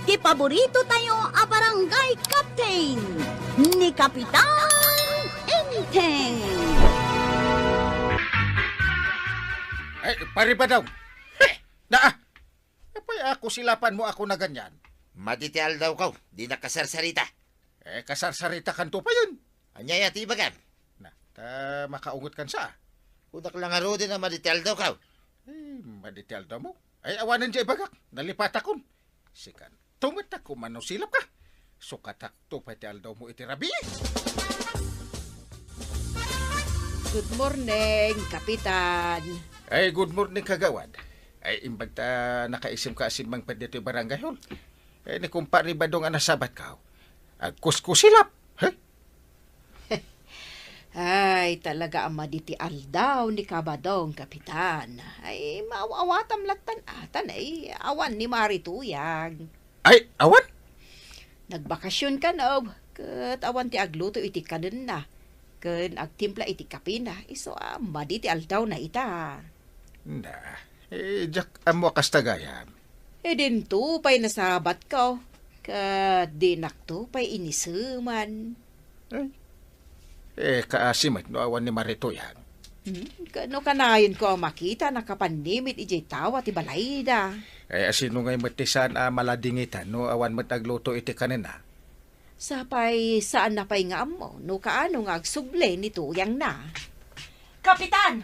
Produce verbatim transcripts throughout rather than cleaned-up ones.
Ti paborito tayo a barangay captain, ni Kapitan Enteng. Eh, pare Badong. Heh! Naa! Apay a kusilapanmo ako a ganyan? Madi ti aldawko, dinak kasarsarita. Eh, kasarsaritakan to payen. Ania aya ti ibagam? Na, ta makaungetkan sa. Kunak la ngaruden a madi ti aldawko. Eh, madi ti aldawmo? Ay, awanen diay ibagak. Nalipatakon. Sikan. Tungetak ko man no silapka. Sukatak to pay ti aldawmo iti rabii. Good morning, Kapitan. Ay, good morning, Kagawad. Ay, imbag ta nakaisem ka a simmangpet ditoy barangay hall. Eh, ni kumpare Badong a nasabatko. Agkuskusilap. He? Ay, talaga a madi ti aldaw ni Kabadong, Kapitan. Ay, maaw-awatam lattan atan, ay, awan ni Mari Tuyang. Ay, awan? Nagbakasyon kano, ket awan ti agluto iti kanenna, ken agtimpla iti kapina, isu a madi ti aldawna ita. Na, eh, diak ammo a kasta gayam. Eh, dinto pay nasabatko, ket dinakto pay iniseman. Ay. Eh, kaasi met no awan ni Mari Tuyang. Hmm, kano kanayon ko a makita nakapannimit idiay tawa ti balayda. Eh, asino ngay met ti saan a maladingitan no awan met agluto iti kanenna? Sapay, saanna pay nga ammo no kaano nga agsubli ni Tuyangna. Kapitan!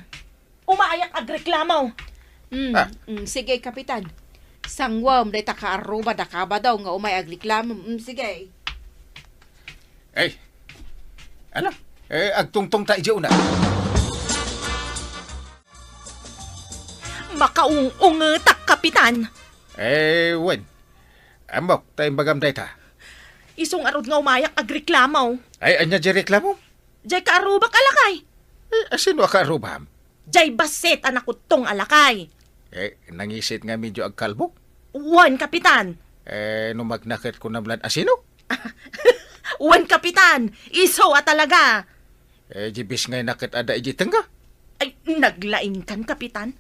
Umayak agreklamo. Mm, Ah. mm, sige, Kapitan. Sangwam dayta kaarruba da Kabadong nga umay agreklamo. Mm, sige. Ay, ala, eh, agtungtong ta iti una. Makaung-ungetak, Kapitan. Eh, wen. Ammok, ta imbagam dayta. Isu ngarud nga umayak agreklamo. Ay, ania diay reklamo? Diay kaarrubak a lakay. Eh, asino a kaarrubam? Diay bassit a nakuttong a lakay. Eh, nangisit nga medyo agkalbo? Wen, Kapitan. Eh, no magnaket kunam lan asino? Wen, Kapitan. Isu a talaga. Eh, di bis ngay naket ada iti tengnga? Ay, naglaingkan, Kapitan.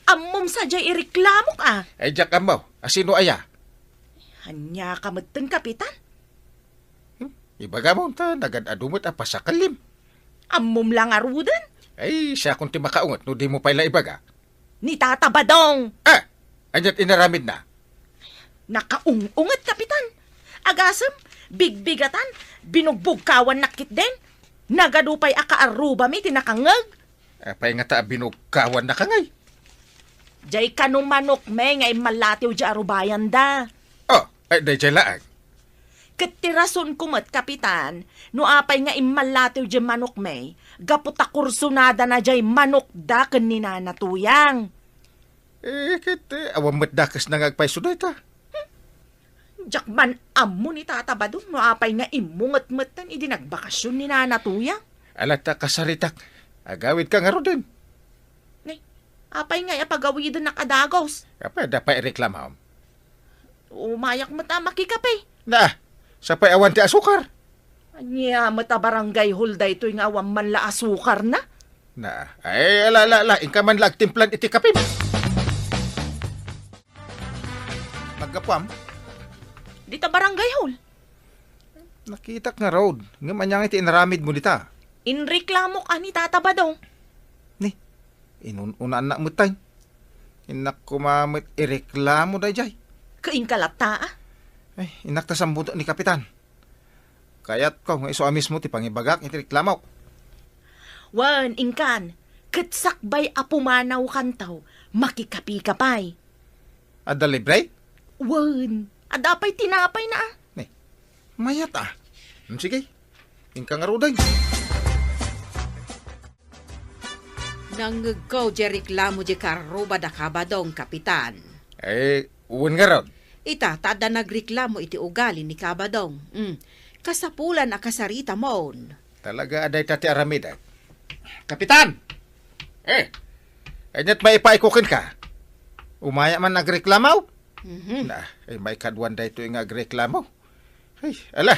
Ammom sadiay ireklamok a. Eh, diak ammo. Asino aya? Ania ka metten, Kapitan? Hmm? Ibagam ta nagad-adu met a pasakallim. Ammom la ngaruden? Ay, siakon ti makaunget no dimo pay la ibaga. Ni Tata Badong. Ah! Aniat inaramidna? Nakaung-unget, Kapitan. Agasem, bigbigatan, binugbugkawannak ketdin. Nagadu pay a kaarrubami ti nakangngeg. Apay ngata a binugkawannaka ngay? Diay kano manokmi nga immallatiw diay arubayanda. Oh, ay, daydiay laeng. Ket ti rasonko met, Kapitan, no apay nga immallatiw diay manokmi, gapu ta kursunadana diay manokda ken ni Nana Tuyang. Eh, ket, eh, awan met dakesna nga agpayso dayta. Diak man ammo ni Tata Badong no apay nga immunget metten idi nagbakasyon ni Nana Tuyang. Ala ta kasaritak, agawidka ngaruden. Ni, apay ngay a pagawidennak a dagus? Apay, adda pay reklamam? Umayak met a makikape. Na, sapay awan ti asukar. Ania met a barangay hall daytoy nga awan man la asukarna? Na, ay, ala, ala, ala, inka man la agtimplan iti kapim. Naggapuam? Dita barangay hall. Nakitak ngarud. Ngem ania ngay ti inaramidmo dita? Inreklamok a ni Tata Badong. Ni, inun-unaannak metten. Innak koma met ireklamo daydiay. Ket inka latta a? Ay, innak ta sambutek ni Kapitan. Kayatko nga isu a mismo ti pangibagak iti reklamok. Wen, inkan, ket sakbay a pumanawkanto, makikapika pay. Adda libre? Wen, adda pay tinapayna a. Ni, mayat a. Hmm, sige, inka ngaruden. Nangngegko diay reklamo diay kaarruba da Kabadong, Kapitan. Eh, wen ngarud? Ita, ta adda nagreklamo iti ugali ni Kabadong. Mm. Kasapulan a kasaritamon. Talaga a dayta ti aramidek. Kapitan! Eh, aniat maipaayko kenka? Umay man agreklamo? Mhm. Na, eh, maikaduan daytoy nga agreklamo. Ay, ala,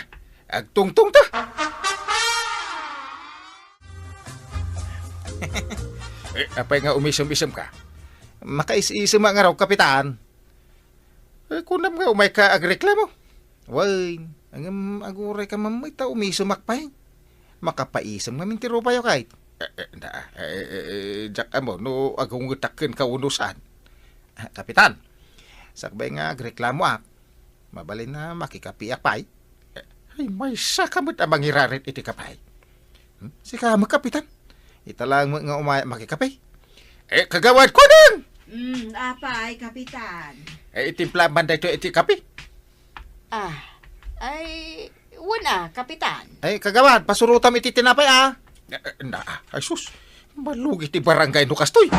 agtungtong ta. Eh, apay nga umisem-isem ka? Makais-isem nga raw, Kapitan. Eh, kunam nga umayka agreklamo. Wen, ngem agurayka man met ta umisomak pay. Makapaisem ngamin ti rupayo, kayat. Eh, eh, na, eh, eh, eh, diak ammo no agungetak kenka wenno saan. Ah, Kapitan, sakbay nga agreklamoak, mabalin a makikapiak pay. Eh, ay, maysaka met a mangirarit iti kape. Hmm? Sika met, Kapitan. Ita laeng met nga umay makikape. Eh, Kagawad, kunam! Mm, apay, Kapitan? Eh, itimplaman daytoy iti kape. Ah, ay, wen a, Kapitan. Eh, Kagawad, pasurotam iti tinapay, ah. Eh, eh, na, ay sus, malugit ti barangay no kastoy.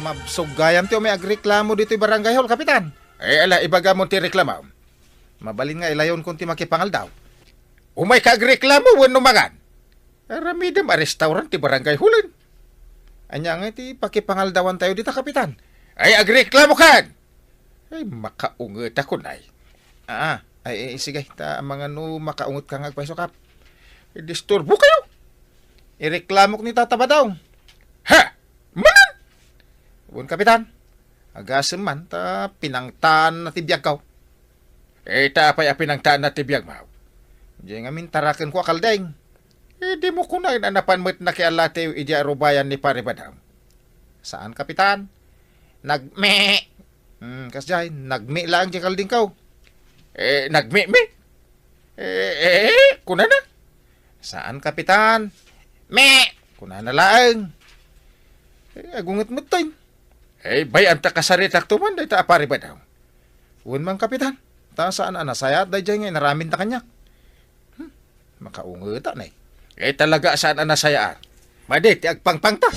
Mabsog gayam ti umay agreklamo ditoy barangay hall, Kapitan. Eh, ala, ibagamon ti reklamo. Mabalin nga ilayonkon ti makipangaldaw. Umayka agreklamo wenno mangan? Aramidem a restaurant ti barangay hallen. Ania ngay ti pakipangaldawantayo dita, Kapitan? Ay, agreklamokan! Ay, makaungetakon ay. Ah, ay, ay, sige, ta amangan no makaungetka nga agpaysukap. Idisturbokayo. Ireklamok ni Tata Badong. Ha? Manen? Wen, Kapitan. Agasem man ta pinangtaanna ti biagko. Eh, ta apay a pinangtaanna ti biagmo? Diay ngamin tarakenko a kaldeng. Eh, dimo kunaen a napan met nakialatiw idiay arubayan ni Pari Badong. Saan, Kapitan. Nagme. Hmm, kasdiay, nagme laeng diay kaldengko. Eh, nagme-me? Eh, eh, kunana? Saan, Kapitan. Me! Kunana laeng. Eh, agunget met tay. Eh, bay-am ta kasaritakto man dayta a Pari Badong. Wen man, Kapitan. Ta saan a nasayaat daydiay nga inaramidna kaniak. Hmm, makaungetak, nay. Eh, talaga a saan a nasayaat. Madi ti agpangpangta.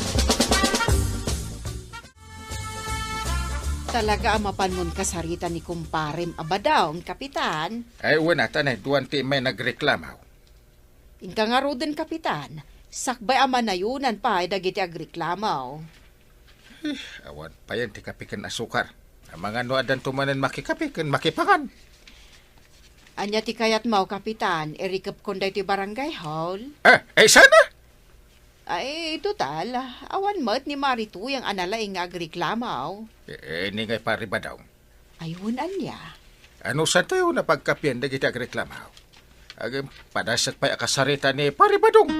Talaga a mapanmon kasarita ni kumparem a Badong, Kapitan. Ay, wen a, ta nay, duan ti immay nagreklamo. Inka ngaruden, Kapitan. Sakbay a manayonan pay dagiti agreklamo. Eh, awan payen ti kape ken asukar. Amangan no addanto manen makikape ken makipangan. Ania ti kayatmo, Kapitan? Irikepkon daytoy barangay hall? Eh, eh, sana? Ay, total, awan met ni Mari Tuyang a nalaing nga agreklamo. Eh, eh, ni ngay Pari Badong. Ay, wen ania? Ano santayo na pagkapian dagiti agreklamo? Agim, padasek pay a kasarita ni Pari Badong.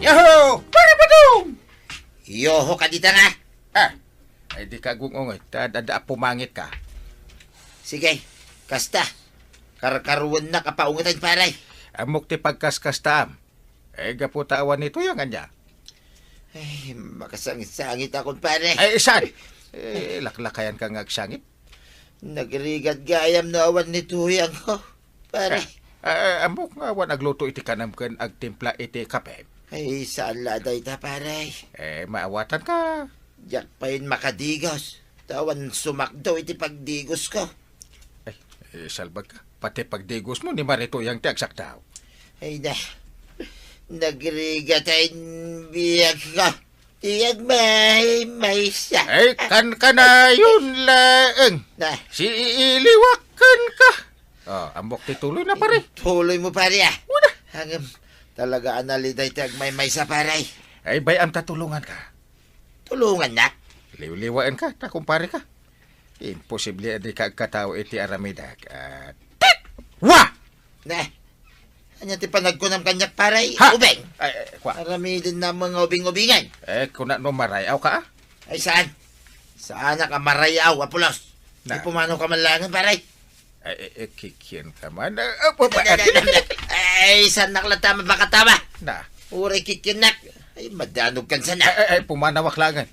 Yaho! Pari Badong! Yoho ka dita nga. Ah, ay di ka agung-ungay, ta adda a pumangitka. Sige, kasta. Karkaruennak a paungetan, pare. Ammok ti pagkaskastaam. Eh, gapu ta awan ni Tuyang ania? Ay, makasangit-sangitakon, pare. Ay, saan? Eh, laklakayanka nga agsangit. Nagrigat gayam no awan ni Tuyang, oh, pare. Ah, ah, ammok nga awan agluto iti kanam ken agtimpla iti kape. Ay, saan la dayta, pare? Eh, maawatanka. Diak pay makadigos. Ta awan sumakdo iti pagdigosko. Ay, eh, salbag ka. Pati pagdigos mo ni Mari Tuyang ti agsakdaw. Ay na, nagrigat a biag ko. Ti agmaymaysa. Ay, kankanayon laeng. Na. Si iiliwak kenka. Oh, ammok ti tuloy na, pare. Tuloy mo, pare, ah. Wala. Hangem, talaga a naliday ti agmaymaysa, pare. Ay, bay-am ta tulonganka. Tulongannak? Liwliwaenka, ta kumpare ka. Imposible a di ka agkatao iti aramidek. Ah, tit! Wa! Ne. Ania ti panagkunam kaniak, pare? Ha? Ubing. Ay, ay, kwa. Aramiden na mga ubing-ubingan. Eh, kuna no marayaw ka, ah? Ay, saan? Saanak a marayaw, a pulos? Na. Ipumanaw ka man langen, pare. Ay, ay, ay, kikian ka man. Ah, ah, pa, pa, Ay, saan nak lang tama, baka tama? Na. Uray kikianak. Ay, madanog kan sana. Ay, ay, ay, pumanawak langen.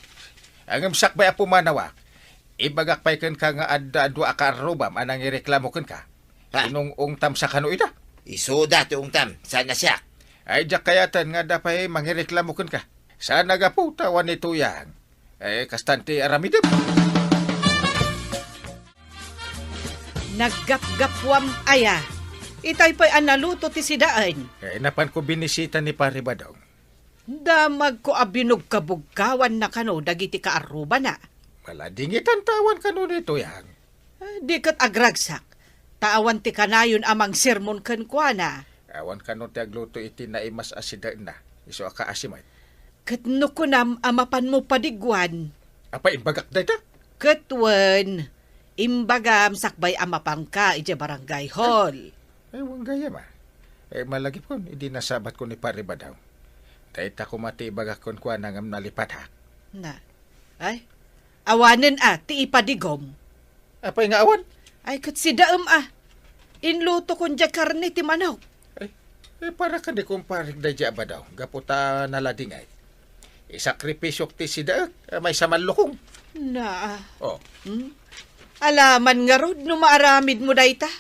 Ang imsak ba pumanawak? Ibagak pay kenka nga adda dua a kaarrubam a nangireklamo kenka. Ha? Inung-ungtam sa kano ida? Isuda ti ungtam, saan a siak? Ay, diak kayatan nga adda pay mangireklamo kenka. Saan a gapu ta awan ni Tuyang? Eh, kastan ti aramidem. Naggapgapuam aya. Itay pay a naluto ti sidaen. Eh, napan ko binisita ni Pare Badong. Damagko a binugkabugkawanna kano dagiti kaarrubana. Maladingitan ta awan kano ni Tuyang. Ah, di ket agragsak, ta awan ti kanayon a mangsermon kenkuana. Awan kano ti agluto iti naimas a sidaenna, isu a kaasi met. Ket no kunam a mapanmo padiguan? Apay, imbagak dayta? Ket wen, imbagam sakbay a mapanka idiay barangay hall. Ay, wen gayam a. Eh, malagipkon, idi nasabatkon ni Pare Badaw. Dayta koma ti ibagak kenkuana ngem nalipatak. Na. Ay, awanen a ti ipadigom. Apay nga awan? Ay, ket sidaem a. Inlutokon diay karne ti manok. Ay, eh, para ken ni kumparik daydiay a Badaw, gapu ta naladingay. Isakripisyok ti sidaek, eh, maysa mallukong. Na. Oh. Hmm? Alaman ngarud no maaramidmo dayta.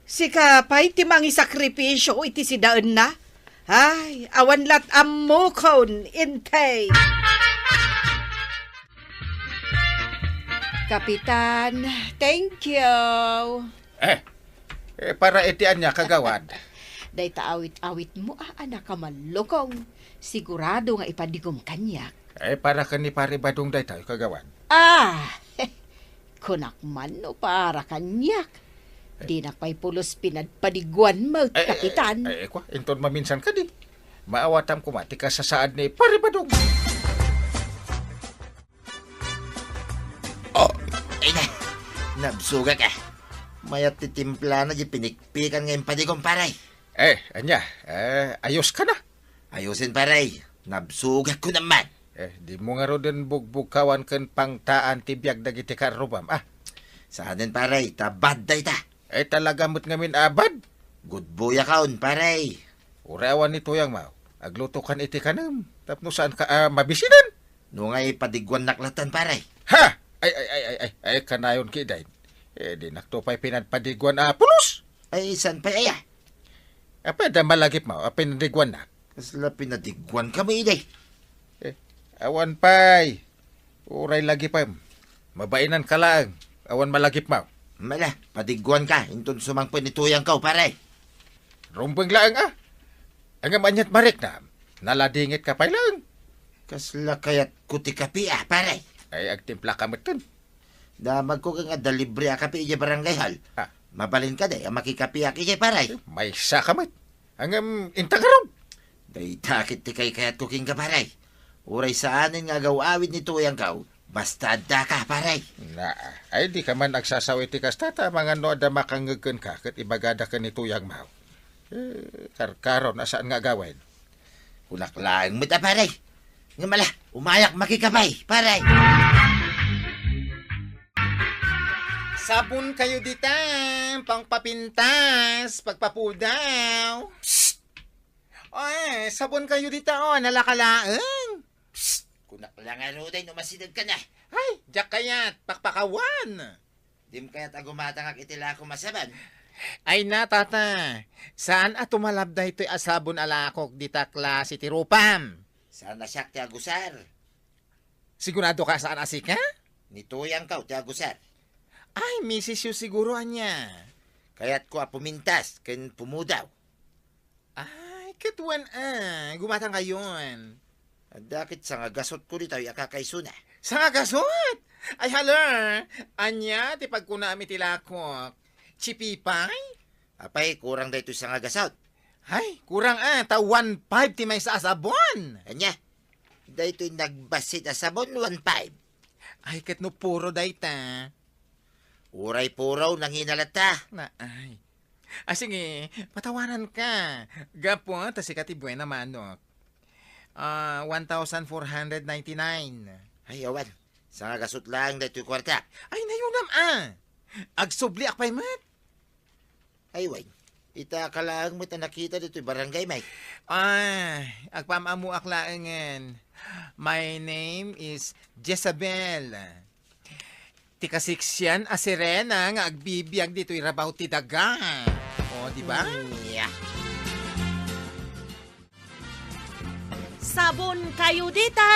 Sika pay ti mangisakripisyo iti sidaenna? Ay, awan lat ammokon, intay. Kapitan, thank you. Eh, eh, para iti ania, kagawad? Dayta awit-awitmo a, a nakamallukong. Sigurado nga ipadigom kaniak. Eh, para ken ni Pare Badong dayta, kagawad. Ah, kunak man no para kaniak. Eh. Dinak pay pulos pinadpadiguan met, eh, eh, Kapitan. Eh, eh, kwa, inton maminsan kadi. Maawatam koma ti kasasaad ni Pare Badong. Oh, ay na. Nabsugak a. Mayat ti timplana di pinikpikan nga impadigom, pare. Eh, ania? Eh, ayos ka na? Ayosen, pare. Nabsugak ko naman. Eh, dimo ngaruden bugbugkawan ken pangtaan ti biag dagiti karrubam, ah. Saanen, pare, ta bad dayta. Eh, talaga met ngamin a bad? Good boy a kaon, pare. Uray awan ni Tuyang Mao, agluto kan iti kanem, tapno saan ka, ah, mabisiden. No nga ipadiguannak latan, pare. Ha! Ay, ay, ay, ay, ay, ay, kanayon ki Dain. Eh, dinak to pay pinadpadiguan a pulos. Ay, saan pay aya? Apay da malagip mo, a pinadiguannak? Kasla pinadiguan kami, Iday. Eh, awan pay. Uray lagipem. Mabainan ka laeng. Awan malagip mo. Mala, padiguan ka, inton sumangpet ni Tuyang Kao, pare. Rumbeng laeng, ah. Ngem aniat mariknam, naladingit ka pay laeng. Kasla kayat ko ti kape, ah, pare. Ay, agtimpla ka metten. Damag ko nga adda libre a kape idiay barangay hall. Ah. Mabalin ka, day, a makikapeak idiay, pare. Maysa ka met. Ngem, inta ngarud. Dayta ket ti kaykayat ko kenka, pare. Uray saanen nga agaw-awid ni Tuyang Kao, basta adda ka, pare. Na, ay di ka man agsasaw iti kasta, ta mangan no adda makangngeg kenka ket ibagada ken ni Tuyang Mao. Eh, karkaron a saan nga agawen. Kunak laeng met a, pare. Ngem ala, umayak makikape, pare. Sabon kayo dita, pangpapintas, pagpapudaw. Psst! Oy, sabon kayo dita, oh, nalaka laeng. Psst! Kunak la ngaruden no masideg ka na. Ay, diak kayat, pakpakawan. Dim kayat a gumatangak iti lakom a sabon? Ay na, tata, saan a tumalab daytoy a sabon a lakok dita klase ti rupam? Saan a siak ti agusar. Sigurado ka saan a sika? Ni Tuyang Kao ti agusar. Ay, misis yo siguro ania. Kayat ko a pumintas ken pumudaw. Ay, ket wen a, gumatang kayon. Adda ket sangagasot ko ditoy a kakaisuna. Sangagasot? Ay, hala! Ania ti pagkunam iti lakok? Chipipay? Apay, kurang daytoy sangagasot. Ay, kurang a, ta one five ti maysa a sabon. Ania? Daytoy nagbassit a sabon, one five. Ay, ket no puro dayta. Uray puro, nangina latta. Na, ay. Ah, sige, patawaran ka. Gapu ta sika ti buena manok. Ah, one thousand four hundred ninety-nine. Ay, awan. Sangagasot laeng daytoy kuarta. Ay, nayunam a. Agsubliak pay met. Ay, wen. Ita ka laeng met a nakita ditoy barangay, may. Ay, agpam-ammoak laengen. My name is Jezebel. Ti kasiksian a sirena nga agbibiag ditoy rabaw ti daga. O, di ba? Mm, yeah. Sabon kayo dita!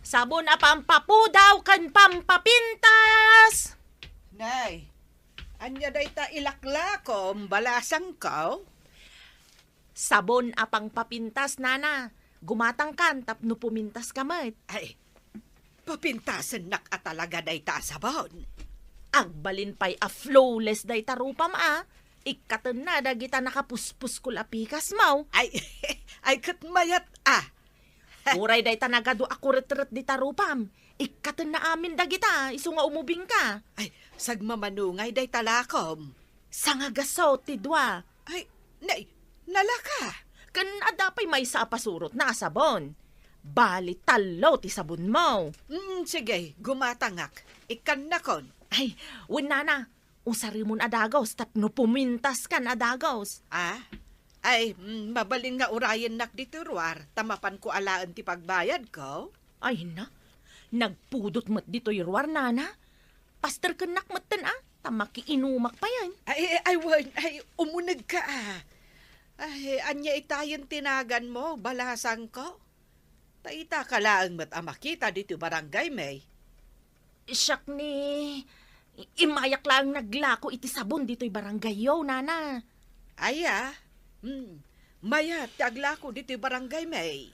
Sabon a pampapudaw ken pampapintas! Nay, ania dayta ilaklakom, balasangko? Sabon a pangpapintas, nana. Gumatangkan tapno pumintas ka met. Ay, papintasennak a talaga dayta a sabon. Agbalin pay a flawless dayta rupam a. Ikkatenna dagita nakapuspuskol a pikasmo. Ay, ay, ket mayat a. Uray dayta nagadu a kuretret dita rupam. Ikkatenna amin dagita, isu nga umubingka. Ay, sagmamano ngay dayta lakom. Sangagaso ti dua. Ay, nay, nalaka. Ken adda pay maysa a pasurotna a sabon. Bali, tallo ti sabonmo. Mm, sige, gumatangak. Ikkannakon. Ay, wen nana, usaremon a dagus tapno pumintaskan a dagus. Ah? Ay, mm, mabalin nga urayennak ditoy ruar, ta mapanko alaen ti pagbayadko. Ay na, nagpudot met ditoy ruar, nana. Pasterkennak metten a, ta makiinumak payen. Ay, ay, wen, ay, umunegka a. Ay, ania itayen ti naganmo, balasangko? Ta itaka laeng met a makita ditoy barangay, May. Siak ni, immayak laeng naglako iti sabon ditoy barangayyo, nana. Aya? Hmm. Mayat ti aglako ditoy barangay, May.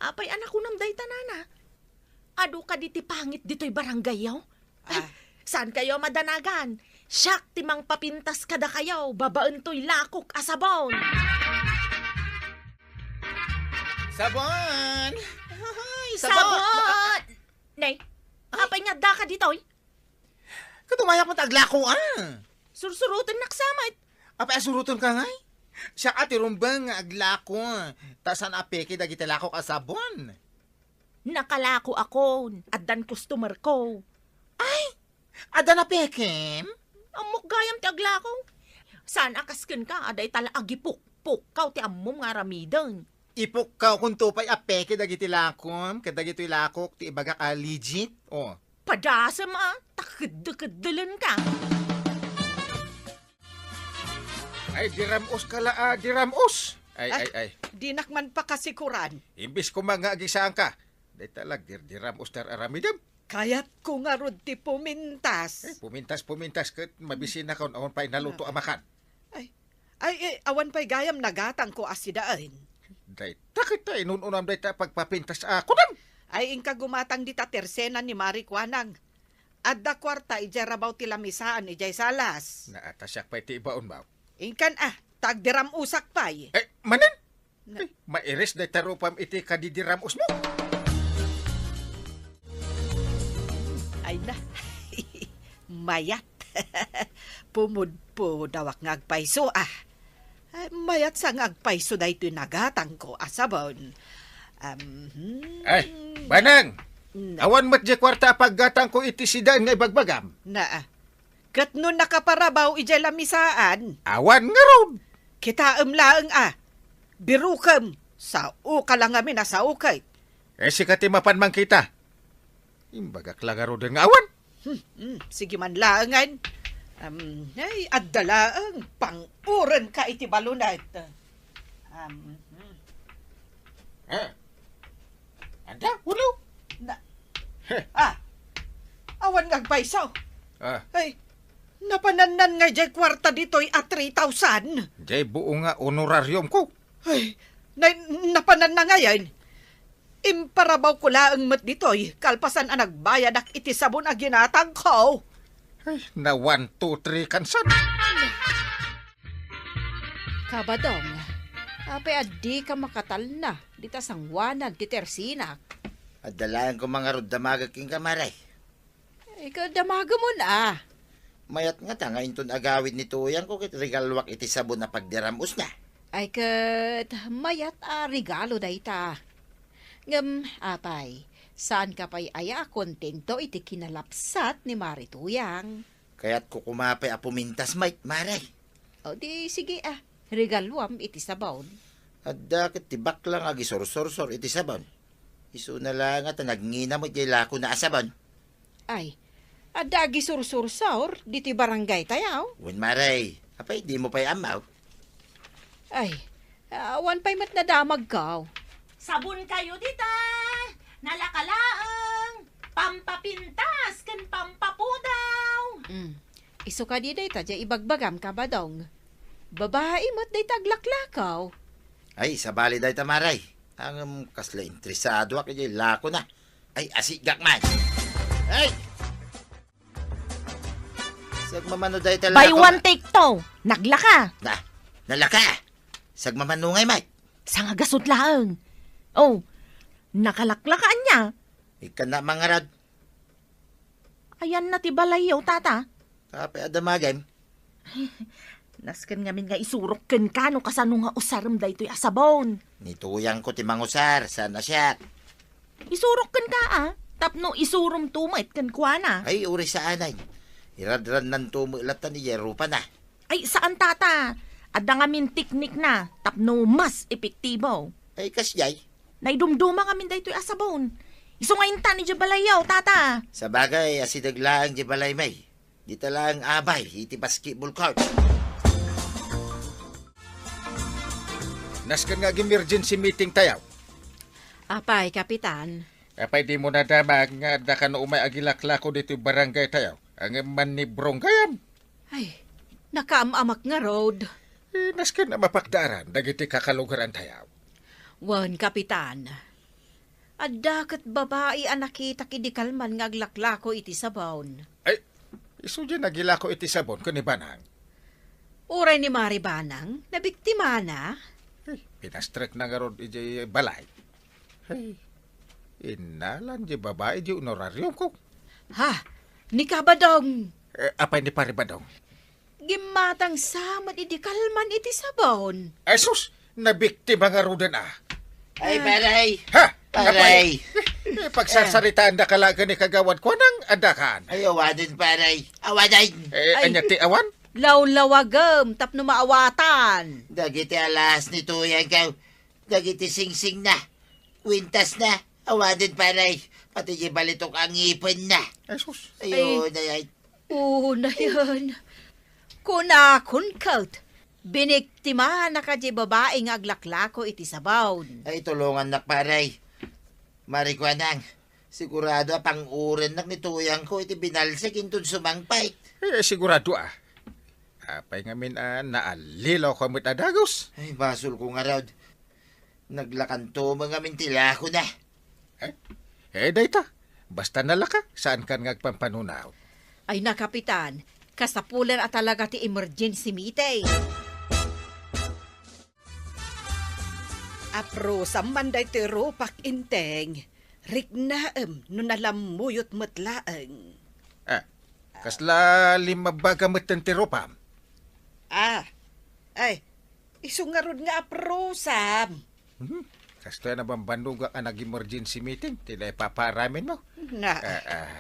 Apay a nakunam dayta, nana? Adu kadi ti pangit ditoy barangayyo? Ay, ah, saankayo madanagan. Siak ti mangpapintas kadakayo babaen toy lakok a sabon. Sabon! Ay, sabon! Sabon! Nay, ay, apay nga addaka ditoy? Ket umayak met aglako, ah. Sursurotennak sa met. Apay a surotenka ngay? Siak a ti rumbeng nga aglako, ta saan a peke dagiti lakok a sabon. Nakalako akon, addan customer ko. Ay, adda napekem? Ammok gayam ti aglako. Saan a kas kenka a dayta la agipukpukkaw ti ammom nga aramiden. Ipukkaw kunto pay a peke dagiti lakom ket dagitoy lakok ti ibagak a legit. Oh. Padasem a, ta keddekeddelenka. Ay, diram-os ka la, ah, diram-os. Ay, ay, ay. Dinak man pakasikuran. Imbis koma nga agisaanka, dayta la, dir-, diram-os ti ar-aramidem. Kayatko ngarud ti pumintas. Ay, pumintas, pumintas, ket mabisinakon, awan pay naluto a makan. Ay, ay, eh, awan pay gayam nagatangko a sidaen. Dayta ket ta inun-unam dayta pagpapintas a kunam. Ay, inka gumatang dita tersena ni Mari Kuanang. Adda kuarta idiay rabaw ti lamisaan idiay salas. Naatasiak pay ti ibaon, baw. Inkan, ah, ta agdiram-osak pay. Eh, manen? Na- Eh, mairis dayta rupam iti kadidiram-osmo. Ay na. Mayat. Pumudpudawak nga agpayso, ah. Ay, mayat sa nga agpayso daytoy nagatangko a sabon. Am, hmm. Ay, Banang! Na- Awan met diay kuarta a paggatangko iti sidaen nga ibagbagam. Na, ah. Ket no nakaparabaw idiay lamisaan? Awan ngarud. Kitaem laeng a. Birukem, sao ka la ngamin a sao ket. Eh, sika ti mapan mangkita. Imbagak la ngaruden nga awan. Hmm, hmm, sige man laengen. Am, ay, adda laeng, pang-urenka iti balunet. Am, hmm. Eh, Anda, ulo? Na, Heh. Ah, awan nga agpayso. Ah. Ay, napanannan nga diay kuarta ditoy a three thousand. Diay buo nga honorarium ko. Ay, na, napananna ngayen. Imparabaw ko laeng met ditoy, kalpasan a nagbayadak iti sabon a ginatang ko. Ay, na one, two, three kansan. Kabadong, apay a dika makatalna dita sanguanag ti tersinak? Adda laeng koma ngarud damagek kenka, Mare. Ika, damagemon a. Mayat ngata nga inton agawid ni tuyangko ket regaluak iti sabon a pagdiram-osna. Ay ket, mayat a regalo dayta. Ngem, apay, saanka pay aya a kontento iti kinalapsat ni Mari Tuyang? Kayatko koma pay a pumintas met, Mare. O di, sige a, regaluam iti sabon. Adda ket ti bakla nga agisursursor iti sabon. Isuna la nga ta nagngina met diay lakona a sabon. Ay, adda agisursursor ditoy barangaytayo? Wen, Mare. Apay, dimo pay ammo? Ay, awan pay met nadamagko. Sabonkayo dita! Nalaka laeng! Pampapintas ken pampapudaw! Mm. Isu kadi dayta diay ibagbagam, Kabadong? Babai met dayta aglaklakaw. Ay, sabali dayta, Mare. Ngem kasla interesadoak idiay lakona. Ay, asigak man. Ay! Sagmamano dayta la. Buy one, take two. Naglaka. Na, nalaka. Sagmamano ngay, Mike. Sangagasut laeng. Oh, Nakalaklaka ania? Ikkannak man ngarud. Ayanna ti balayyo, tata? Apay a damagem? Nasken ngamin nga isurok kenka no kasano nga usarem daytoy a sabon. Ni tuyangko ti mangusar, saan a siak. Isurok kenka, a, tapno isuromto met kenkuana. Ay, uray saanen. Iradrannanto met latta idiay rupana. Ay, saan, tata. Adda ngamin teknikna tapno mas epektibo. Ay, kasdiay? Naidumduma ngamin daytoy a sabon. Isu nga intan idiay balayyo, tata. Sabagay, asideg laeng idiay balaymi. Dita laeng abay iti basketball court. Nasken nga ag-emergency meeting tayo. Apay, Kapitan? Apay, dimo nadamag nga adda kano umay agilaklako ditoy barangay tayo? Ngem mannibrong gayam. Ay, nakaam-amak ngarud. Eh, nasken a mapakdaaran dagiti kakalugaran tayo. Wen, Kapitan. Adda ket babai a nakitak idi kalman nga aglaklako iti sabon. Ay, isu diay nagilako iti sabon ken ni Banang. Uray ni Mari Banang, nabiktimana. Ay, pinastrekna ngarud idiay balay. Ay, innalan diay babai diay honorariumko. Ha? Ni Kabadong. Eh, apay ni Pari Badong? Gimmatangsa met idi kalman iti sabon. Ay, sus! Nabiktima ngaruden a. Ay, ah, pare! Ha? Pare! Napay? Eh, pagsarsaritaandaka laeng ni Kagawad, kuanang addakan. Ay, awanen, pare! Awanen! Eh, ay, ania ti awan? Lawlawagem tapno maawatan. Dagiti alas ni Tuyang kaw, dagiti singsingna, kwintasna, awanen, pare. Pati di balitok ang ngipinna. Ay, sus. Ayun, ay, ay. Unayen. Kunakon ket, biniktimana kadi babai nga aglaklako iti sabon. Ay, tulongannak, pare. Marikuanang, sigurado a pang-urennak ni Tuyangko iti binalsek inton sumangpet. Eh, sigurado a. Apay ngamin a naallilaw ka met a dagus? Ay, basolko ngarud. Naglakanto met ngamin ti lakona. Eh? Eh, dayta. Basta nalaka, saankan nga agpampanunot. Ay na, Kapitan, kasapulan a talaga ti emergency meeting. Aprosam man daytoy rupak, Enteng. Riknaem no nalammuyot met laeng. Ah, kasla limmabbaga metten ti rupam? Ah, ay, isu ngarud nga aprosam. Hmm, kastoy a nabambannogak a nag-emergency meeting ti naipapaaraminmo. Na. Ah, ah,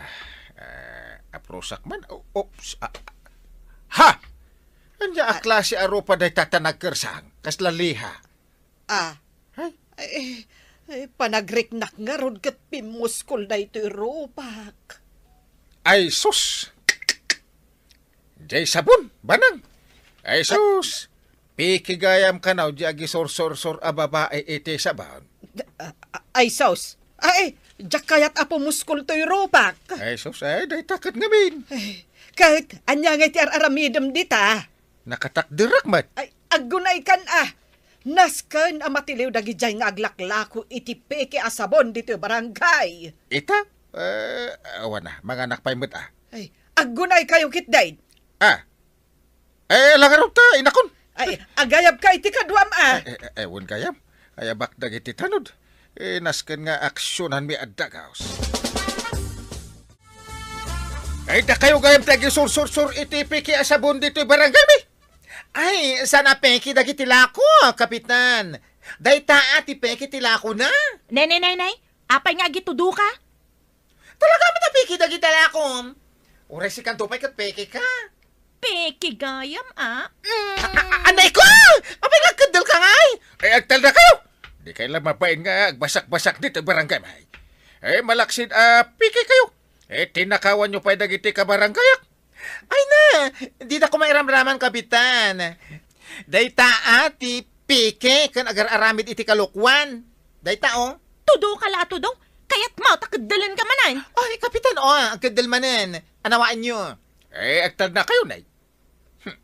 ah, aprosak man. O-, oops. Ah, ha! Ania a klase a rupa dayta ta nagkersang? Kasla liha? Ah. Ay. Ay, ay, panagriknak ngarud ket pimmuskol daytoy rupak. Ay, sus! Jay sabon, Banang. Ay, sus! Piki gayam kano di agisursor-sor a babai iti sabon. A-, a-, ay, sus! Ay, diak kayat a pumuskol toy rupak. Ay, sus, ay, dayta ket ngamin. Ay, ket, ania ngay ti ar-aramidem dita? Nakatakderak met. Ay, aggunaykan a. Nasken a matiliw dagidiay nga aglaklako iti peke a sabon ditoy barangay. Ita? Eh, awan a, manganak pay met a. Ay, aggunaykayo ketdin. Ah. Eh, langarot ta, inakon. Ay, agayabka iti kaduam a. Eh, eh, eh, wen gayam. Ayabak dagiti tanod. Eh, nasken nga aksionanmi a dagus. Ay, dakayo gayam ti agisursor-sor iti peke a sabon ditoy barangaymi. Ay, saan a peke dagiti lako, Kapitan? Dayta a ti peke ti lakona. Nay, nay, nay, nay. Apay nga agitudoka? Talaga met a peke dagiti lakom? Uray sikanto pay ket peke ka. Peke gayam a. Mm. A-, a-, anay ko! Apay nga agkeddel ka ngay? Ay, agtalna kayo! Di kayo la mabain nga agbasak-basak ditoy barangay, may. Eh, malaksid a peke kayo. Eh, tinakawan nyo pay dagiti kabaranggayak. Ay na, dida ko mairamraman, Kapitan. Dayta a ti peke ken agar-aramid iti kalokuan. Dayta, o. Tudo ka la a tudo. Kayat mo, ta keddelen ka manen. Ay, Kapitan, o, agkeddel manen. Anawaen nyo. Eh, agtalna kayo, nay. Hmm.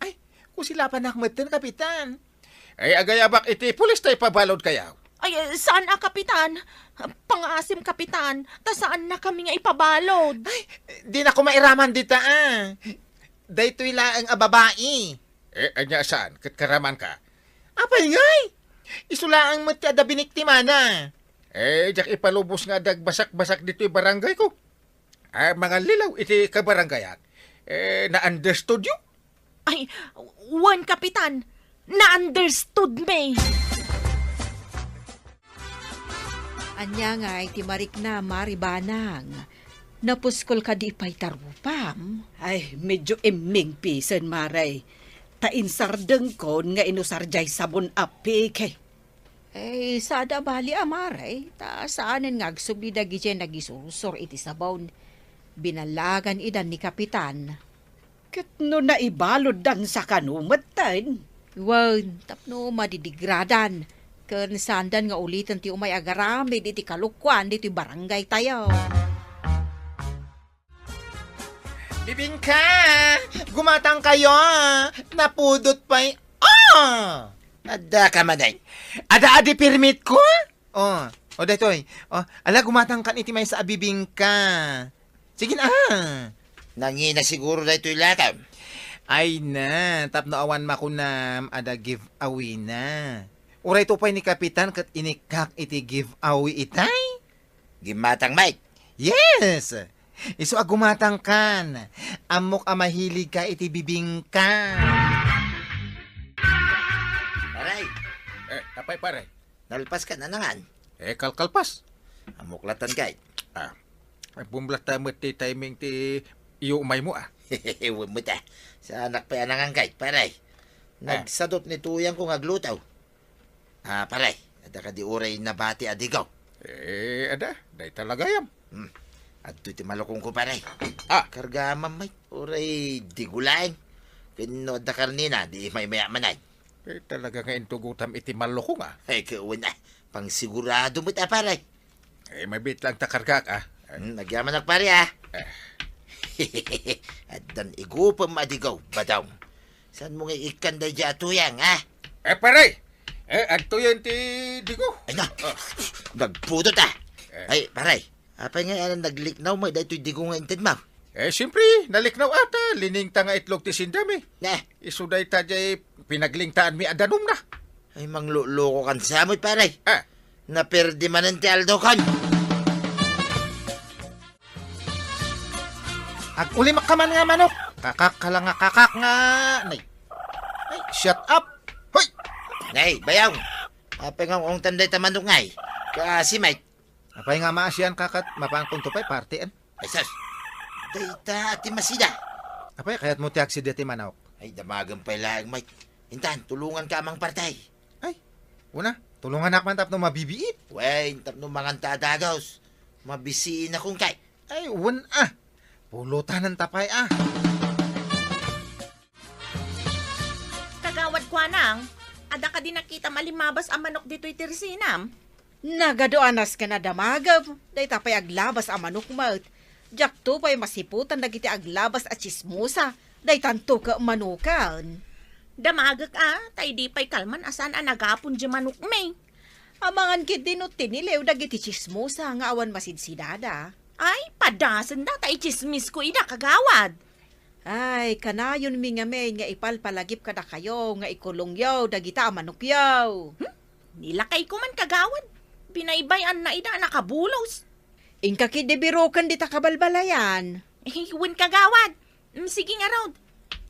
Ay, kusilapanak metten, Kapitan. Ay, agayabak iti pulis ta ipabalod kayaw. Ay, eh, saan a, Kapitan? Pangaasim, Kapitan, ta saan na kami nga ipabalod. Ay, di na ko mairaman dita, a. Daytoy laeng a babai. Eh, anya saan? Ket karaman ka? Apay ngay? Isu laeng met ti adda biniktimana. Eh, diak ipalubos nga adda agbasakbasak ditoy barangayko. Ah, mangallilaw iti kabarangayak. Eh, na-understood yo? Ay, wen, Kapitan. Na-understood mi. Ania ngay ti marikna, Mari Banang? Napuskol kadi pay ta rupam? Ay, medyo immingpisen, Mare. Ta insardengkon nga inusar jay sabon a peke. Eh, sada bali a, Mare, ta saanen nga agsubli dagiti nagisursor iti sabon. Binallagan idan ni Kapitan. Ket no naibaluddan sakano metten? Wen, tapno madidigradan, ken saandan nga uliten ti umay agaramid iti kalokuan ditoy barangaytayo. Bibingka! Gumatangkayo! Napudot pay. Ah! Adda ka manen. Ada adi permitko? Oh, oh, daytoy. Oh, ala, gumatangkan iti maysa a bibingka. Sige na. Nangina siguro daytoy latam. Ay na, tapno awan makunam, ada giveaway na. Uray to pay ni Kapitan ket inikkak iti giveaway itay? Gimmatang, Mike. Yes! Isu a gumatangkan. Ammok a mahilig ka iti bibingka. Aray! Eh, apay, pare? Nalpas ka na nangan? Eh, kalkalpas. Ammok latan kay. Ah, bumlat ta met ti timing ti iyo umay mo, ah. Wen met, ah. Saanak pay a nangan kay, pare. Ah. Nagsadot ni tuyang ko nga agluto. Ah, pare, adda kadi uray nabati a digaw? Eh, ada, dayta la gayam. Hmm. Adtoy ti malukong ko, pare. Ah. Kargaam, Mike. Uray digo laeng. Ken no adda karnena, di maymaya manen. Eh, talaga nga intugotam iti malukong, ah. Ay, kawan, ah. Pangsigurado met, ah, pare. Eh, mabiit lang ta kargaak, ah. Eh. Hmm, agyamanak, pare, ah. Eh. Addan igupem a digaw, badong. Saan mo nga ikkan daydi a tuyang, ah? Eh, pare! Eh, adtoyen ti digo. Ay na, ah. Nagpudot, ah. Eh. Ay, pare, apay nga anan nagliknaw mo daytoy digo nga inted mo? Eh, siyempre, naliknaw ata. Liningta nga itlog ti sindami. Ne. Isu dayta jay pinaglingtaan mi a danum na. Ay, mangloloko kan samoy, pare. Ah. Naperdi manen ti aldo kan. Agulimak ka man nga manok. Kakak ka lang nga kakak nga. Nay. Ay, shut up. Hoy! Nay, bayaw. Apay nga ungtan dayta manok ngay? Ka si Mike. Apay nga maasian ka ket mapankonto pay party, em? Ay, sus. Dayta ti masida. Apay, kayat mo ti agsida ti manok? Ay, damagen pay laeng, Mike. Intan, tulungan ka amang partay. Ay, una, tulunganak man tapno mabibiit. Wen, tapno manganta a dagos. Mabisiin akong kay. Ay, wen, ah. Pulutanan ta pay, ah. Kagawad Kuanang, adda kadi nakitam a limmabas a manok ditoy ti resinam? Nagadu a nasken a damagem, dayta pay aglabas a manok met. Diakto pay masiputan dagiti aglabas a tsismosa, daytanto ket manoken. Damagek a, ta idi pay kalman a saan a nagapon di manokmi. Amangan ketdi no tiniliw dagiti tsismosa nga awan masidsidada. Ay, padasenda ta itsismisko ida, kagawad. Ay, kanayonmi ngamin nga ipalpalagip kadakayo nga ikulongyo dagita a manokyo. Hmm? Nilakayko man, kagawad. Binaybay-anna ida a nakabulos. Inka ketdi biroken dita kabalbalayan. Eh, wen, kagawad. Mm, sige ngarud.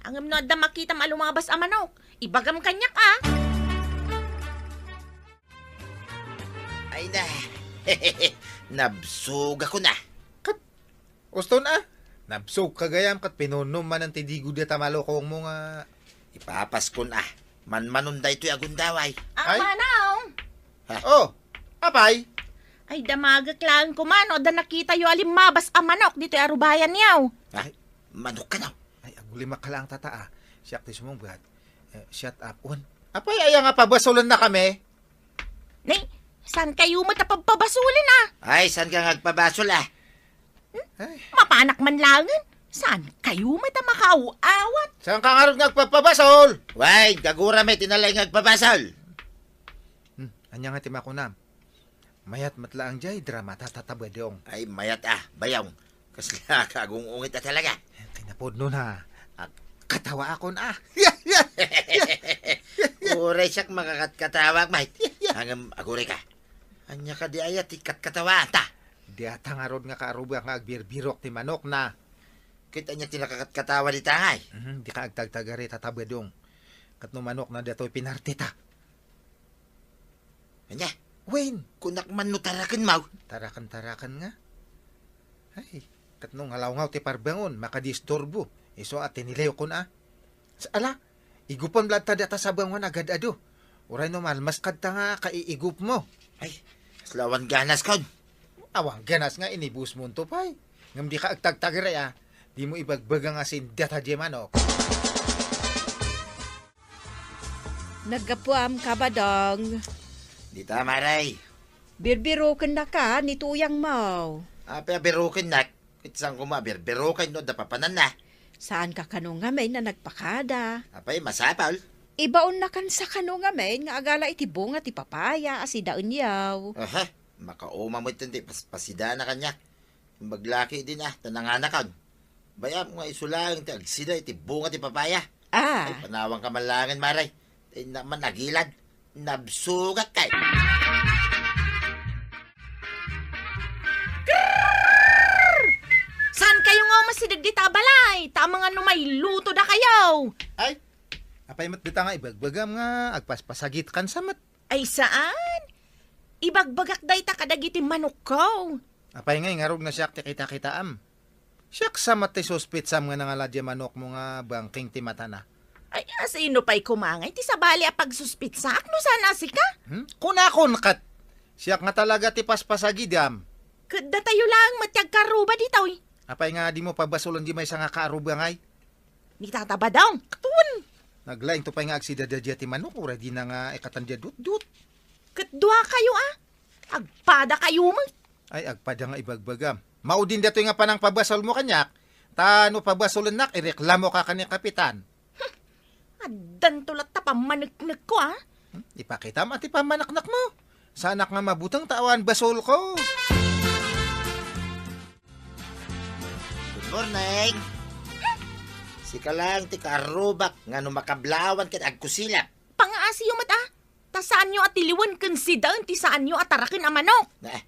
Ngem no adda makitam a lumabas a manok, ibagam kaniak, a. Ay na. Nabsogakon a. Ket, uston a. Nabsogka gayam ket pinunnom manen ti digo dita malukongmo nga. Ipapaskon a. Manmanon daytoy a gundaway. Ay. Manong! Ha? Oh, apay? Ay, damagek laeng koma no adda nakitayo a limmabas a manok ditoy arubayanyo. Ay, manok kano? Ay, agulimak ka laeng tata, a. Siak ti sumungbat. Eh, shut up. Wen. Apay, aya nga pabasolennakami? Nay, saan kayo met a pagpabasolen, a? Ay, saan ka nga agpabasol, a? Hmm? Ay. Mapanak man laengen. Saan kayo met a makaaw-awat? Saan ka ngarud nga agpapabasol? Way, gagura met ti nalaing nga agpabasol. Hmm, ania nga ti makunam? Mayat met laeng jay dramata, Tata Bedong. Ay, mayat a, bayong. Kasla ka agung-ungit a talaga. Kinapudno na. Ag-, katawaakon a. Uray siak makakatkatawak, mate. Ngem aguray ka. Ania kadi aya ti katkatawaanta? Dayta ngarud nga kaarruba nga agbirbirok ti manokna. Ket ania ti nakakatkatawa dita ngay? Mhm, dika agtagtagari, Tata Badong. Ket no manokna daytoy, pinartita. Ania? Wen. Kunak man no taraken, maw? Taraken-taraken nga. Ay, ket no ngalawngaw ti parbangon, makadisturbo. Isu a tiniliwkon a. Sa-, ala, igupon latta dayta sabangon a gad-adu. Uray no malmaskadta nga kaiigupmo. Ay, kasla awan ganaskon. Awan ganas nga inibusmonto pay. Ngem dika agtagtagari a. Dimo ibagbaga nga sindata diay manok. Naggapuam, Kabadong. Dita, Maray. Birbirokennaka ni tuyangmo. Apay a birokennak? Ket saan koma a birbiroken no adda papananna? Saanka kano ngamin a nagpakada? Apay, masapul. Ibaonnakansa kano ngamin nga agala iti bunga ti papaya a sidaenyo. Aha, makauma met ti pas-, pasidana kaniak. Imbag la ketdin a, ta nanganakon. Bay-am nga isu laeng ti agsida iti bunga ti papaya. Ah. Ay, panawanka man laengen, Maray. Ay, na-, man nagilad. Nabsugak kay. Grrrr! Saan kayo nga umasideg dita a balay? Ta amangan no mailuto da kayo. Ay, apay met dita nga ibagbagam nga agpaspasagitkansa met? Ay, saan? Ibagbagak dayta kadagiti manokko. Apay ngay ngarud nga siak ti kitakitaam? Siak sa met ti suspitsam nga nangala diay manokmo nga bangking ti matana. Ay, asino pay koma ngay ti sabali a pagsuspitsaak no saan a sika? Hmm? Kunakon ket, siak nga talaga ti paspasagidam. Ket datayo laeng met ti agkarruba ditoy. Apay nga dimo pabasolen diay maysa nga kaarruba ngay? Ni Tata Badong, katun! Naglaingto pay nga agsida daydiay ti manok, uray dina nga ikatan diay dutdut. Ket dua kayo, a? Agpada kayo met. Ay, agpada nga ibagbagam. Maudin datoy nga panangpabasolmo kaniak, ta no pabasolennak, ireklamoka ken ni Kapitan. Hmm, addanto latta pammaneknekko, a? Hmm, ipakitam a ti pammaneknekmo. Saanak nga mabuteng ta awan basolko. Good morning. Sika laeng ti kaarrubak nga no makablawan ket agkusilak. Pangaasiyo met, a? Ta saanyo a tiliwen ken sidaen ti saanyo a taraken a manok. Eh,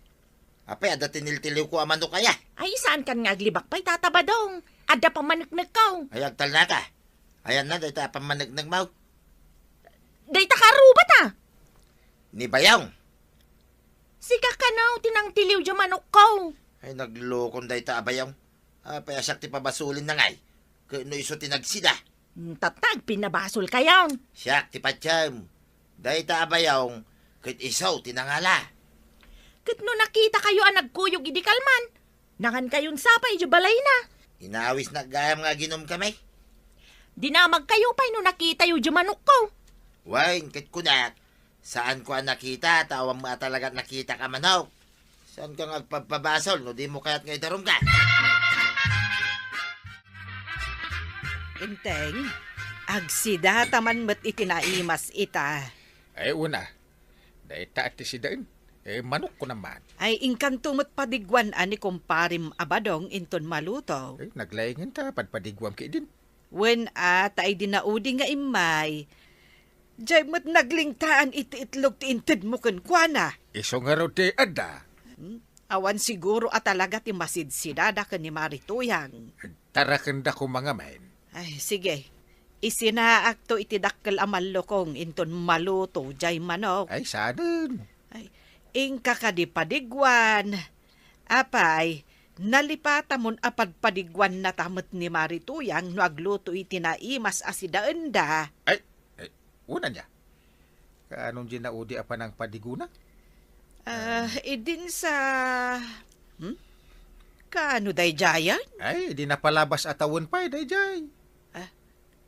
apay, adda tiniltiliwko a manok aya? Ay, saankan nga aglibak pay, Tata Badong. Adda pammaneknekko. Ay, agtalnaka. Ayanna, dayta a pammaneknekmo. Dayta kaarruba ta. Ni Bayong. Sika kano ti nangtiliw diay manokko. Ay, naglokon dayta a Bayong. Apay a siak ti pabasolenna ngay? Ket no isu ti nagsida? Hmm, tatta, agpinnabasolkayon. Siak ti patiem. Dayta a Bayong, ket isu ti nangala. Ket no nakitakayo a nagkuyog idi kalman, nangankayon sa pay idiay balayna. Inawisnak gayam nga aginumkami. Dinamagkayo pay no nakitayo diay manokko. Wen, ket kunak, saanko a nakita, ta awan met a talaga nakitak a manok. Saanka nga agpabpabasol no dimo kayat nga idarumka? Enteng, agsidata man met iti naimas ita. Ay, una, dayta ti sidaen. Eh, manokko naman. Ay, inkanto met padiguan a ni kumparem a Badong inton maluto. Eh, naglaingan ta, padpadiguam ketdin. Wen a, ta idi naudi nga immay, jay met naglingtaan iti itlog ti intedmo kenkuana. Isu ngarud ti adda. Hmm? Awan siguro a talaga ti masidsidada ken ni Mari Tuyang. Tarakenda koma ngamin. Ay, sige. Isinaakto iti dakkel a mallukong inton maluto jay manok. Ay, saanen. Ay, inka kadi padiguan. Apay, nalipatamon a padpadiguannata met ni Mari Tuyang no agluto iti naimas a sidaenda. Ay, ay, una niya. Kaano diay naudi a panangpadigona? Ah, idin sa, hmm? Kaano daydiayen? Ay, di napalabas a tawen pay daydiay. Ah,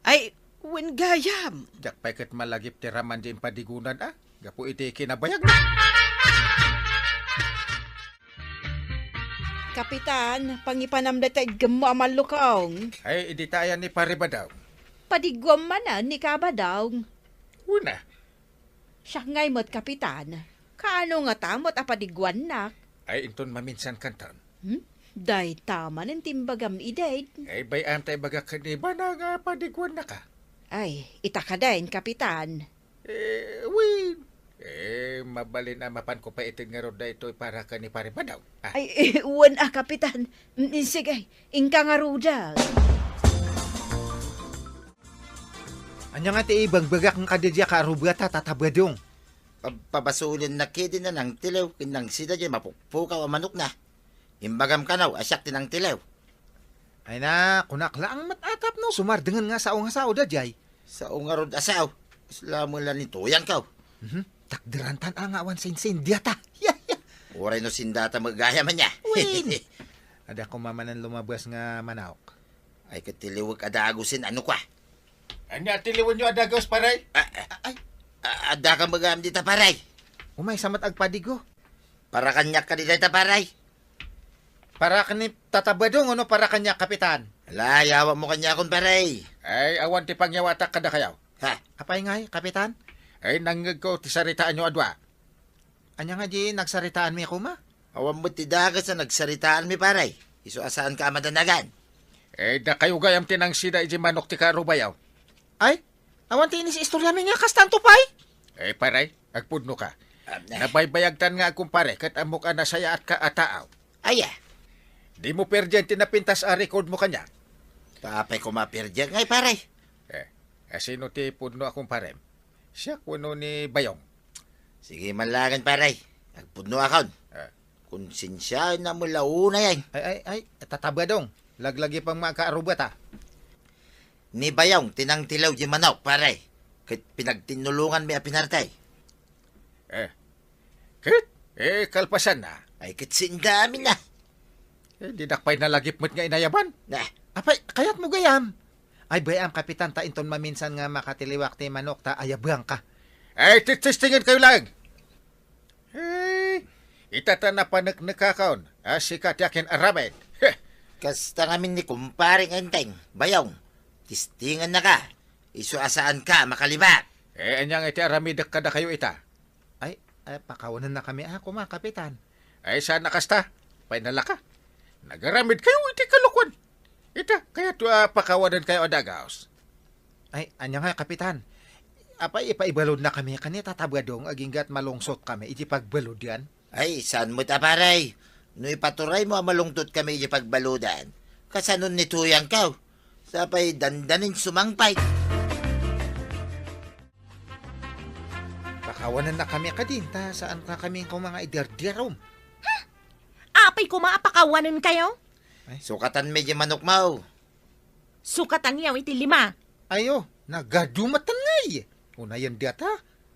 ay, wen gayam. Diak pay ket malagip ti raman diay impadigonan, a? Gapu iti kinabayagna. Kapitan, pangipanam dayta iggemmo a mallukong. Ay, idi ta ayan ni Pare Badong. Padiguam manen ni Kabadong. Una. Siak ngay met, Kapitan. Kaano ngata met a padiguannak? Ay, inton maminsan kanton. Hmm? Dayta manen ti imbagam idi. Ay, bay-am ta ibagak ken ni Bana nga padiguannaka. Ay, ita kadin, Kapitan. Eh, wen. Eh, mabalin a mapanko pay ited ngarud daytoy para ken ni Pare Badong. Ah. Ay, eh, wen a, Kapitan. Mm, sige, inka ngaruda. Ania nga ti ibangbagak nga kadi diay kaarubata, Tata Badong? Pab-, pabasolennak ketdi nangtiliw ken nangsida diay mapukpukaw a manokna. Imbagam kano a siak ti nangtiliw. Ay na, kunak laeng met a tapno sumardengen nga sao nga saoda diay. Sao ngarud a sao? Kasla met la ni tuyangko. Mhm. Takderantan a nga awan sinsindiata. Uray no sindata met gayam ania. Wen. Adda koma manen lumabas nga manok. Ay, ket tiliwek a dagusen, ano kua? Ania tiliwenyo a dagus, Pare? Ah, ah, ay, ah, adda ka met gayam dita, Pare. Umaysa met agpadigo. Para kaniak kadi dayta, Pare. Para ken ni Tata Badong wenno para kaniak, Kapitan? Ala, yawatmo kaniakon, Pare. Ay, awan ti pangyawatak kadakayo. Ha? Apay ngay, Kapitan? Ay, nangngegko ti saritaanyo a dua. Ania nga di nagsaritaanmi koma? Awan met ti dagus a nagsaritaanmi, Pare. Isu a saanka a madanagan. Eh, dakayo gayam ti nangsida iti manok ti kaarubayo. Ay, awan ti inis-istoriami nga kastanto pay? Eh, Pare, agpudno ka. Ah, eh. Nabaybayagtan nga agkumpare, ket ammok a nasayaatka a taaw. Aya? Dimo perdian ti napintas a record mo kaniak. Apay koma perdian ngay, Pare? Eh, asino ti pudno a kumparem? Siak wenno ni Bayong? Sige man laengen, Pare. Agpudnoakon. Ah. Konsensiaennak met la unay. Ay, ay, ay, Tata Badong. Laglagipem nga agkaarubata. Ni Bayong ti nangtiliw diay manok, Pare. Ket pinagtinnulonganmi a pinarte. Eh. Ket? Eh, kalpasanna? Ay, ket saan gayam a. Eh, dinak pay nalagip met nga inayaban. Nah. Apay, kayatmo gayam? Ay, bay-am, Kapitan, ta inton maminsan nga makatiliwak ti manok, ta ayabangka. Ay, titestingenkayo laeng. Eh, ita ta napaneknekakon a sika ti akin-aramid. Heh. Kasta ngamin ni kumpare nga Enteng, Bayong. Testingennaka. Isu a saanka a makalibak. Eh, ania nga iti aramidek kadakayo ita? Ay, ay, pakawanennakami a koma, Kapitan. Ay, saan a kasta? Painalaka. Nagaramidkayo iti kalokuan. Ita, kayatyo a pakawanenkayo a dagus. Ay, ania nga, Kapitan? Apay, ipaibaludnakami ken ni Tata Badong agingga't malungsotkami iti pagbaludan? Ay, saan met a, Pare. No ipaturaymo a malungtotkami iti pagbaludan, kasanon ni tuyangko? Sapay dandanin sumangpay. Pakawanennakami kadin, ta saankakami koma nga idardarum. Apay koma a pakawanenkayo? Ay. Sukatanmi diay manokmo. Sukatanyo iti lima. Ayo, nagadu met ngay. Unayen dayta.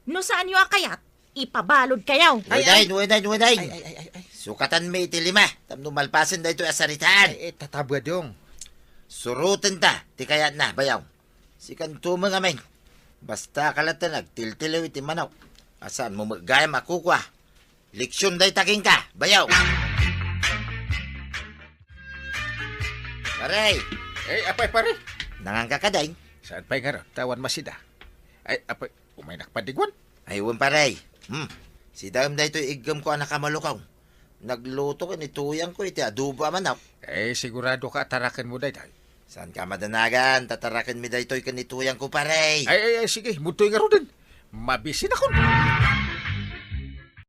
No saanyo a kayat, ipabaludkayo. Ay, ay. Nuweden, nuweden, nuweden. Ay, ay, ay, ay, ay. Sukatanmi iti lima, tapno malpasen daytoy a saritaan. Ay, eh, Tata Badong. Surotenta ti kayatna, Bayong. Sikanto met ngamin. Basta ka latta nagtiltiliw iti manok. A saanmo met gayam a kukua. Leksion dayta kenka, Bayong. Pare! Eh, apay, pare? Nanganka kadin? Saan pay ngarud? Ta awan masida. Ay, apay, umaynak padiguan? Ay, wen, pare. Hmm. Sidaem daytoy iggemko a nakamalukong. Nagluto ken ni tuyangko iti adobo a manok. Eh, siguradoka a tarakenmo daytoy? Saanka a madanagan, tatarakenmi daytoy ken ni tuyangko, pare. Ay, ay, ay, sige, mudtoy ngaruden. Mabisinakon.